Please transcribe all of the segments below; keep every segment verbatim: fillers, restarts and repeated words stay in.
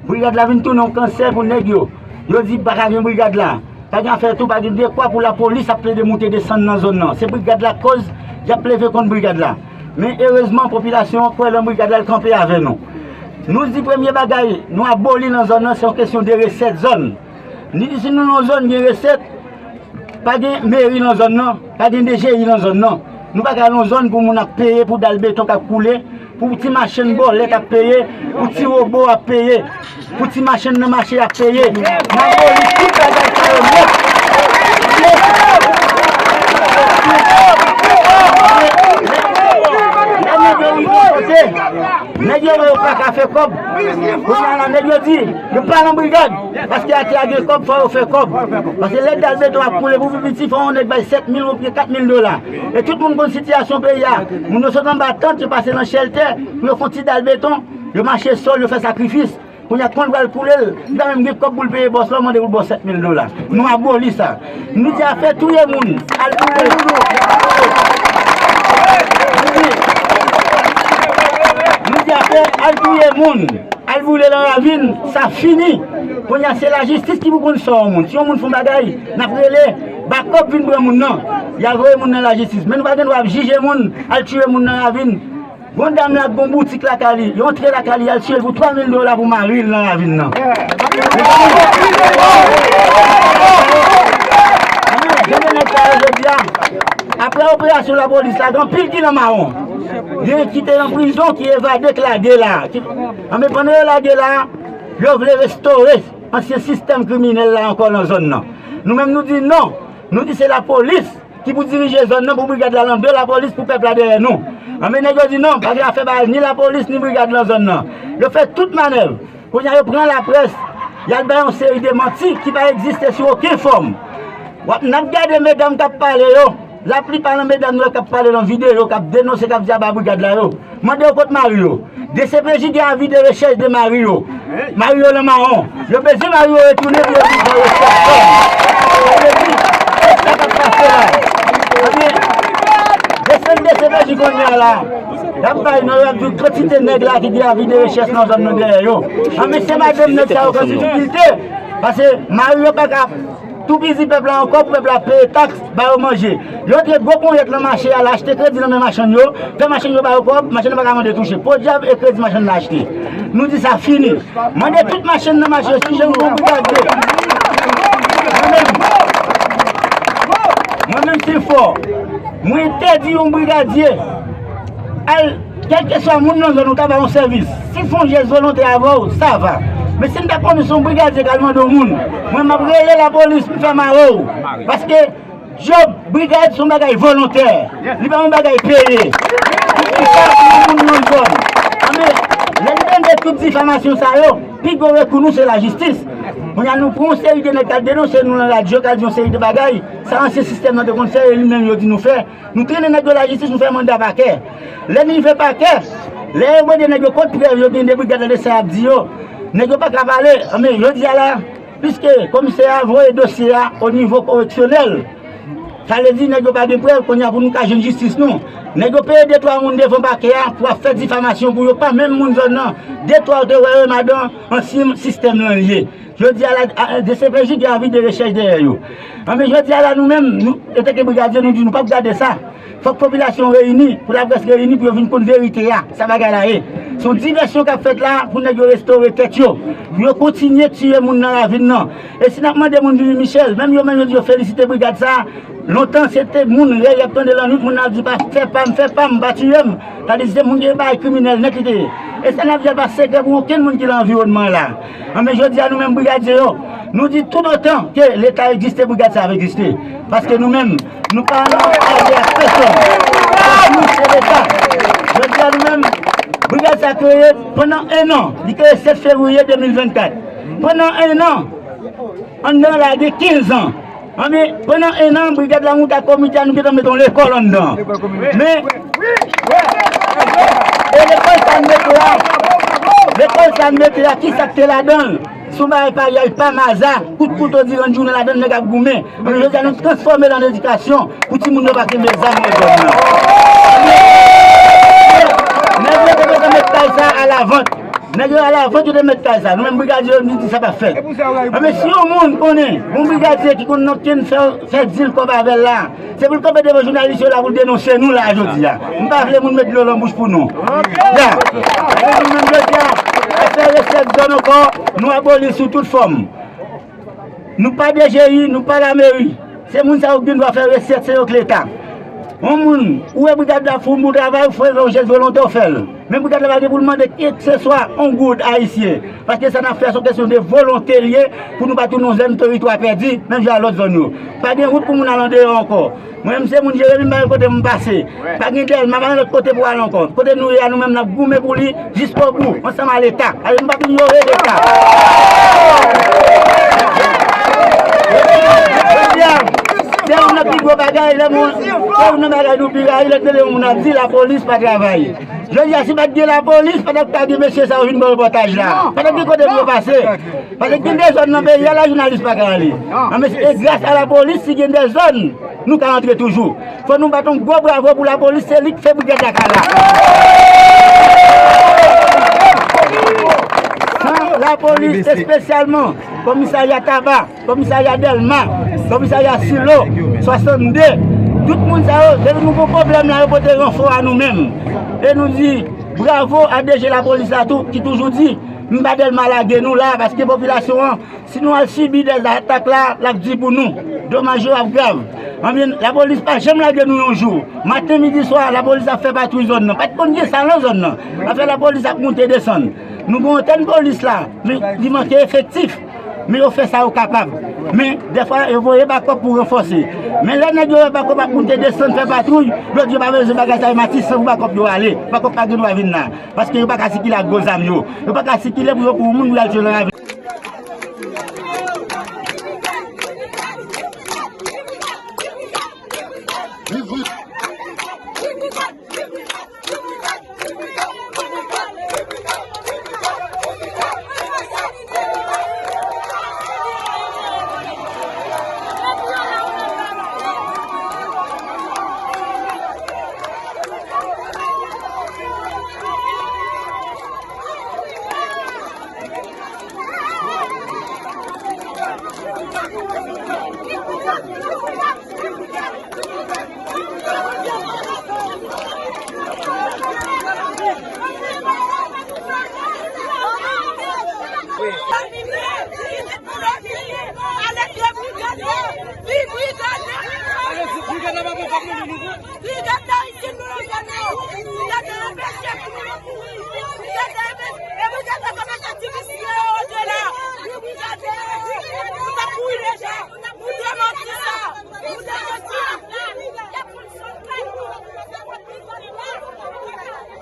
Brigad la vin tounen yon kansè pou nèg yo. Yo di pa ka gen brigad la. Pa gen afè tou, pa gen dekwa pou lapolis ap plede moute desann nan zòn nan. Se brigad la k koz y ap leve kont brigad la. Men erezman, popilasyon an kwè nan brigad la, l kanpe avè nou. Nou di premye bagay, nou aboli nan zòn nan, se yon kesyon de resèt zòn. Ni di si nou nan zòn gen resèt, pa gen meri nan zòn nan, pa gen D G I nan zòn nan. Nou pa ka nan zòn pou moun ap peye pou dal beton k ap koule, pou ti machann bòlèt ap peye, pou ti wobo ap peye, pou ti machann nan mache ap peye. N aboli tout bagay sa yo nèt. Lè nèg yo rive yon kote, nèg yo wè yo pa ka fè kòb. Kounye a la, nèg yo di, yo pa nan brigad. Paske atè a gen kòb, fò yo fè kòb. Paske lè dal beton ap koule pou pi piti, fò yon nèg bay sèt mil oubyen kat mil dola. E tout moun konn sitiyasyon peyi a. Moun yo sot anba tant, yo pase nan chèltè, pou yo fè yon ti dal beton, yo mache sòl, yo fè sakrifis. Kounye a, kon l pral koule l, li pa menm gen kòb pou l peye bòs la, ou mande pou l ba w sèt mil dola. Nou aboli sa. Nou di afè touye moun, al boule. Nou di, nou di afè al touye moun, al boule nan ravin, sa fini. Kounye a, se lajistis ki pou konn sò yon moun. Si yon moun fè yon bagay, n ap rele, ba kòb vin pran moun nan. Y a voye moun nan lajistis. Men nou pa gen dwa ap jije moun, al tiye moun nan ravin. Gon dam la, gon boutik lakay li, yo antre lakay li, y al tiye l pou twa mil dola pou mari l nan ravin nan. Jan de nèg sa yo jodi a, apre operasyon lapolis la, gen anpil ki nan mawon. Gen ki te nan prizon, ki evade, k lage la. Ki, anben, pandan yo lage la, yo vle restore ansyen sistèm kriminèl la ankò nan zòn nan. Nou menm, nou di non. Nou di se lapolis ki pou dirije zòn nan, pou brigad la nan do lapolis, pou pèp la dèyè nou. Anben, nèg yo di non, pa gen afè bay ni lapolis, ni brigad nan zòn nan. Yo fè tout manèv. Kounye a, yo pran laprès, y al bay yon seri de manti ki pa egziste sou okenn fòm. W ap, n ap gade medam k ap pale yo. Laplipa nan medam nou wè k ap pale nan videyo, k ap denonse, k ap di aba brigad la yo. Mande yo kot mari yo. D C P J gen avi de rechèch de mari yo. Mari yo nan mawon. Yo bezwen mari yo retounen pou yo vin fè rechèch kò yo. Sa vle di, se sa k ap pase la. Ebyen, desann D C P J kounye a la. Y ap bay non, y ap di kantite nèg la ki gen avi de rechèch nan zòn nan dèyè yo. Anben, se madanm nèg sa yo k an difikilte. Paske mari yo pa ka toupizi pèp la ankò pou pèp la peye taks, ba yo manje. Yo antre gwo ponyèt nan mache a, al achte kredi nan men machann yo, fè machann yo ba yo kòb, machann nan pa ka mande touche. Podyab e kredi machann nan achte. Nou di sa fini. Mande tout machann nan mache yo, si jan yon brigadye. Mwen menm, mwen menm, si fò, mwen entèdi yon brigadye al, kèlkeswa moun nan zòn ou ta ba yon sèvis. Si fè yon jès volontè avè w, sa va. Men si m ta konnen se yon brigadye k al mande yon moun, mwen m ap rele lapolis pou fè mare w. Paske djòb brigad se yon bagay volontè. Li pa yon bagay peye. Pou ki sa pou yon moun nan zòn? Anben, lè n tande tout difamasyon sa yo, pi gwo rekou nou se lajistis. Kounye a nou pran yon seri de nèg k al denonse nou nan radyo, k al di yon seri de bagay. Sa ansyen sistèm nan te konn fè, e li menm yo di nou fè. Nou trennen nèg yo lajistis, nou fè manda pakè. Lè n rive pakè, lè yo mande nèg yo kot prèv yo gen de brigad la de sa y ap di yo, nèg yo pa ka pale. Anben, jodi a la, piske komisè a voye dosye a o nivo koreksyonèl, sa vle di nèg yo pa gen prèv, kounye a pou nou ka jwenn jistis nou. Nèg yo peye de twa moun devan pakè a pou ap fè difamasyon pou yo, pa menm moun zòn nan. De twa yo te wè yo, madan ansyen sistèm lan li ye. Jodi a la, a, D C P J gen avi de rechèch dèyè yo. Anben, jodi a la, nou menm, nou, antanke brigadye, nou di nou p ap gade sa. Fòk popilasyon reyini, pou laprès reyini, pou yo vin konn verite a, sa bagay la ye. Se yon divèsyon k ap fèt la pou nèg yo restore tèt yo, pou yo kontinye tiye moun nan ravin nan. E si n ap mande moun vini Michèl, menm yo menm yo di yo felisite brigad sa, lontan se te moun rèy y ap tande lannwit, moun nan ap di pa fè pa m, fè pa m, pa tiye m. Sa vle di se moun ki gen bagay kriminèl nèt li te ye. E sa n ap di a pa sekrè pou okenn moun ki nan anviwònman an la. Anben, jodi a, nou menm brigadye yo, nou di toutotan ke Leta egziste, brigad sa ap egziste. Paske nou menm, nou pa nan alye ak pèsonn. Paske nou se Leta. Jodi a, nou menm, brigad sa kreye pandan en an. Li kreye sèt fevriye de mil vennkat. Pandan en an, anndan la gen kenz an. Anben, pandan en an, brigad la moute ak komite a, nou gentan mete yon lekòl anndan. Men, e lekòl sa n mete a, lekòl sa n mete a, ki sa k te ladan l? Se yon bagay paryaj, pa maza, kout kouto diran jounen ladan, nèg ap goumen. Men jodi a, nou transfòme l an edikasyon pou timoun yo pa kenbe zam nan zòn nan. Nèg yo te bezwen met kay sa a alavant. Nèg yo alavant, yo te met kay sa. Nou menm brigadye yo, nou di sa p ap fèt. Anben, si yon moun konnen yon brigadye ki konn nan kenn fè, fè dil kòb avè l la, se pou l kanpe devan jounalis yo la pou l denonse nou la jodi a. M pa vle moun met dlo nan bouch pou nou. Ya. E nou menm jodi a, afè resèt zòn ankò, nou aboli sou tout fòm. Nou pa D G I, nou pa lameri. Se moun sa yo ki gen dwa fè resèt, se yo k Leta. Yon moun, ou wè brigad la fè yon bon travay, ou fè yon jès volonte, ou fè l. Men brigad la pa gen pou l mande kèlkeswa yon goud ayisyen. Paske sa n ap fè, se yon kesyon de volonte l ye, pou nou pa tounen yon zòn teritwa pèdi, menm jan a lòt zòn yo. Pa gen wout pou moun al andeyò ankò. Mwen menm se moun Jeremi, m pa gen kote m pase. Pa gen Dèlma, pa gen lòt kote pou al ankò. Kote nou ye a, nou menm n ap goumen pou li jiskobou, ansanm a Leta. Ale, nou p ap inyore Leta. Jodi a, se youn nan pi gwo bagay, lè moun, se youn nan bagay nou pi rayi, lè n tande yon moun ap di lapolis pa travay. Jodi a, si pa t gen lapolis, pa t ap ka gen mesye sa yo vin fè repòtaj la. Pa t ap gen kote pou yo pase. Paske gen de zòn nan peyi a, la jounalis pa ka ale. Nan, men se gras a lapolis, si gen de zòn, nou ka antre toujou. Fò nou bat yon gwo bravo pou lapolis, se li k fè brigad la ka la. San lapolis, espesyalman komisarya Taba, komisarya Dèlma, komisarya Silo, swasannde, tout moun sa yo, depi nou gon pwoblèm la, yo pote ranfò a nou menm. E nou di bravo a D G lapolis la tou, ki toujou di, m pa Dèlma lage nou la, paske popilasyon an, si nou al sibi de atak la, l ap di pou nou. Domaj yo ap grav. Anben, lapolis pa janm lage nou yon jou. Maten, midi, swa, lapolis ap fè patwouy zòn nan. Pa t konn gen sa nan zòn nan. Afè lapolis ap moute desann. Nou gen antèn polis la, men li manke efektif. Men yo fè sa yo kapab. Men, dèfwa, yo voye bakòp pou ranfòse. Men lè nèg yo wè bakòp ap moute desann, fè patwouy, yo di yo pa bezwen bagay sa yo, Matisan pou bakòp yo ale. Bakòp pa gen dwa vin la. Paske yo pa ka sikile ak gwo zam yo. Yo pa ka sikile pou yo pran yon moun pou y al tiye nan ravin.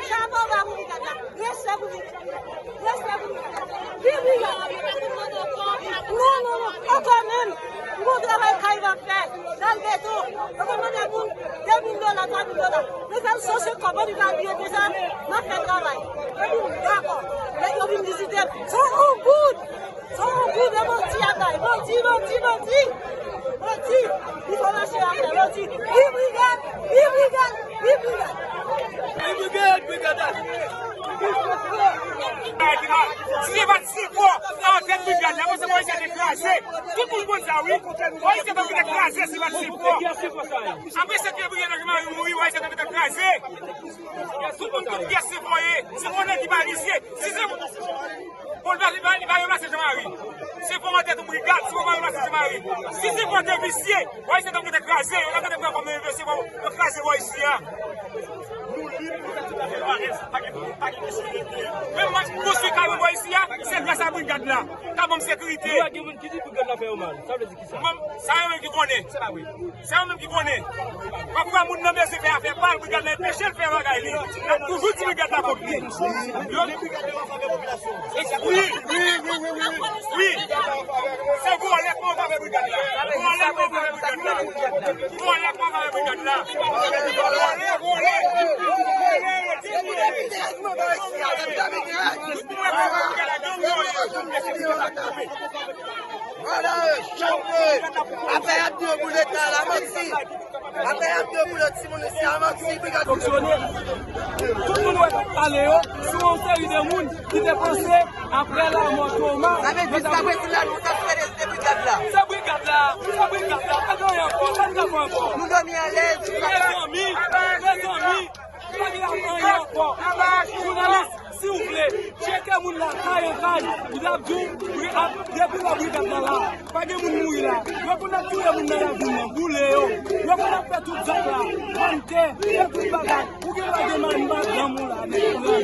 Chapo ba pou brigad la. Respè pou brigad la. Viv brigad la. Non, non, non. Ankò menm. Bon travay kay va fè. Nan beton. Yo pa mande moun de mil dola, twa mil dola. Nou fè l sòse kòb, nou ka abiye konsa. N ap fè travay. Epi, dakò. Lè yo vin vizite m, se yon goud. Son gouvè manti ap bay. Manti, manti, manti. Manti. Li fò mache ap fè manti. Viv brigad, viv brigad, viv brigad. Viv brigad, brigad la. Si se pa t sipò antèt brigad la, mwen se Moyiz te kraze. Tout moun konn sa, wi. Moyiz te kraze, se pa t sipò. Apre se ke brigad la mouri, Moyiz te kraze. Tout moun konn kiyès se voye. Se voye ki pa visye. Si se Bon, li pa, li pa, li pa ranmase Jan Mari. Se fòmatè tou brigad, se fòmatè ranmase Jan Mari. Si se fòmatè visye, w a wè se tankou te kraze, yo la te pran kòm envesti, yo kraze bò isi a. Menm mwen konstwi kay mwen bò isi a, se gras a brigad la. Ka ban m sekirite. Ki di brigad la fè yo mal? Sa vle di ki sa? Sa yo menm ki konnen. Se pa vre. Se yo menm ki konnen. Pafwa moun nan bezwen fè afè pa l, brigad la enpeche l fè bagay li. L ap toujou di brigad la kont li. Yo, wi, wi, wi, wi, wi, wi. Wi. Se vòlè k an favè brigad la. Vòlè k an favè brigad la. Vòlè k an favè brigad la. Vòlè, vòlè. Tout moun wè brigad la gang yo ye. Apre y ap di yo pou Leta la, manti. Apre y ap di yo pou lòt timoun isi a, manti. Brigad fonksyone. Tout moun wè k ap pale yo, se yon seri de moun ki te panse apre lanmò Toma. Sa vle di jiskaprezan la, nou t ap fè de brigad la. Se brigad la, se brigad la, pa gen anyen ankò, sa n ka fè ankò? Nou dòmi alèz. Mezanmi, mezanmi, pa gen anyen ankò. Jounalis, si w vle, tcheke moun lakay an kay, li ap di w, wi, ap, depi lè brigad la la, pa gen moun mouri la. Yo konn ap touye moun nan ravin nan, boule yo. Yo konn ap fè tout zak la, vann tè, fè tout bagay. Ou gen dwa gen marimba granm ou la, nèg ou la.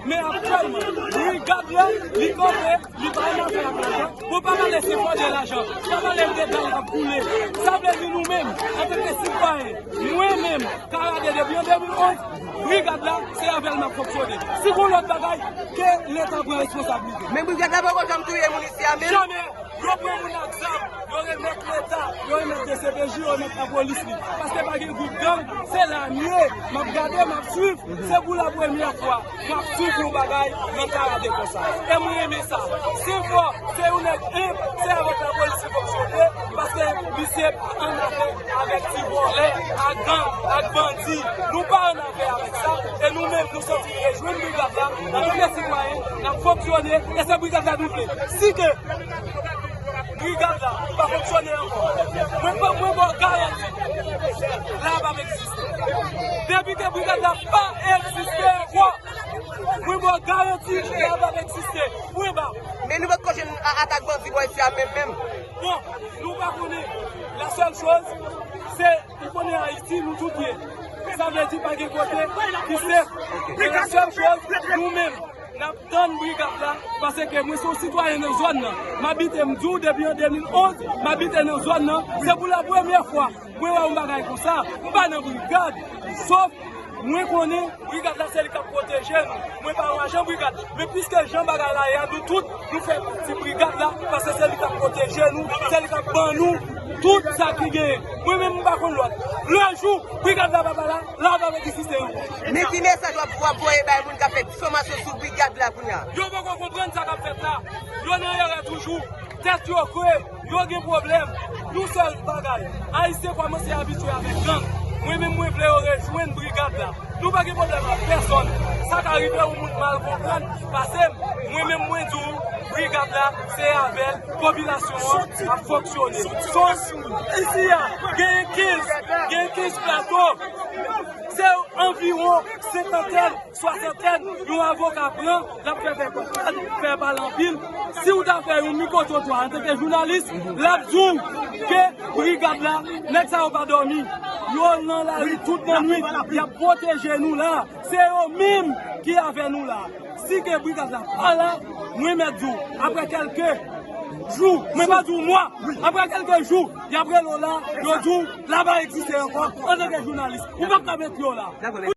Men aktyèlman, brigad la, li kanpe, li pa annafè ak lajan. Bon, pa pale se fò de lajan, pa pale de dal k ap koule. Sa vle di nou menm, antanke sitwayen, mwen menm, Karade depi an de mil onz, brigad la, se avè l m ap fonksyone. Si gon lòt bagay, ke Leta pran responsablite. Men brigad la poko janm touye moun isi a menm. Jamè! Yo pran moun ak zam, yo remèt Leta, yo remèt D C P J, yo remèt lapolis li. Paske pa gen gwoup gang, se la m ye, m ap gade, m ap swiv. Se pou la premyè fwa m ap swiv yon bagay nan Karade konsa. E mwen renmen sa. Se fò, se yon nèg enb, se avèk lapolis li fonksyone, paske misye pa annafè avèk ti vòlè, ak gang, ak bandi. Nou pa annafè avèk sa. E nou menm, nou sòti rejwenn brigad la, antanke sitwayen, n ap fonksyone, e se brigad la nou vle. Si ke brigad la pa fonksyone ankò, mwen, mwen, mwen ba w garanti, la p ap egziste. Depi ke brigad la pa egziste ankò, mwen ba w garanti, la p ap egziste. Pwen ba. Men nou poko jwenn a-, atak bandi bò isi a menm, menm. Bon, nou pa konnen. La sèl choz, se, ou konnen Ayiti, nou tout ye. Sa vle di pa gen kote ki sèf. Men la sèl choz, nou menm, n ap tann brigad la, paske mwen se yon sitwayen nan zòn nan. M abite, m di w, depi an de mil onz, m abite nan zòn nan. Se pou la premyè fwa mwen wè yon bagay konsa. M pa nan brigad, sof mwen konnen brigad la se li k ap pwoteje nou. Mwen pa yon ajan brigad. Men piske jan bagay la ye a, nou tout, nou fè pati brigad la, paske se li k ap pwoteje nou, se li k ap ban nou tout sa ki genyen. Mwen menm, m pa konn lòt. Lè jou brigad la pa, pa la, la p ap egziste ankò. Men ki mesaj w ap, w ap voye bay moun k ap fè difamasyon sou brigad la kounye a? Yo poko konprann sa k ap fèt la. Yo nan erè toujou. Tèt yo kre, yo gen pwoblèm. Yon sèl bagay, Ayisyen kòmanse abitye avèk gang. Mwen menm, mwen vle yo rejwenn brigad la. Nou pa gen pwoblèm ak pèsòn. Sa ka rive yon moun mal konprann, pase m. Mwen menm, mwen di w, brigad la, se avè l popilasyon an ap fonksyone. Isi a, genyen kenz, genyen kenz plato. Se anviwon senkantèn, swasantèn, yon avoka pran, l ap fè fè konprann, fè pale anpil. Si w ta fè yon mikwotwotwa antanke jounalis, l ap di w ke brigad la, nèg sa yo pa dòmi. Yo nan lari tout lannwit, y ap pwoteje nou la. Se yo menm ki avè nou la. Si ke brigad la pa la, mwen mèt di w, apre kèlke jou, mwen pa di w mwa, apre kèlke jou, y ap rele w la, yo di w, la pa egziste ankò, antanke jounalis. Ou p ap ka met pye w la. Dakò, men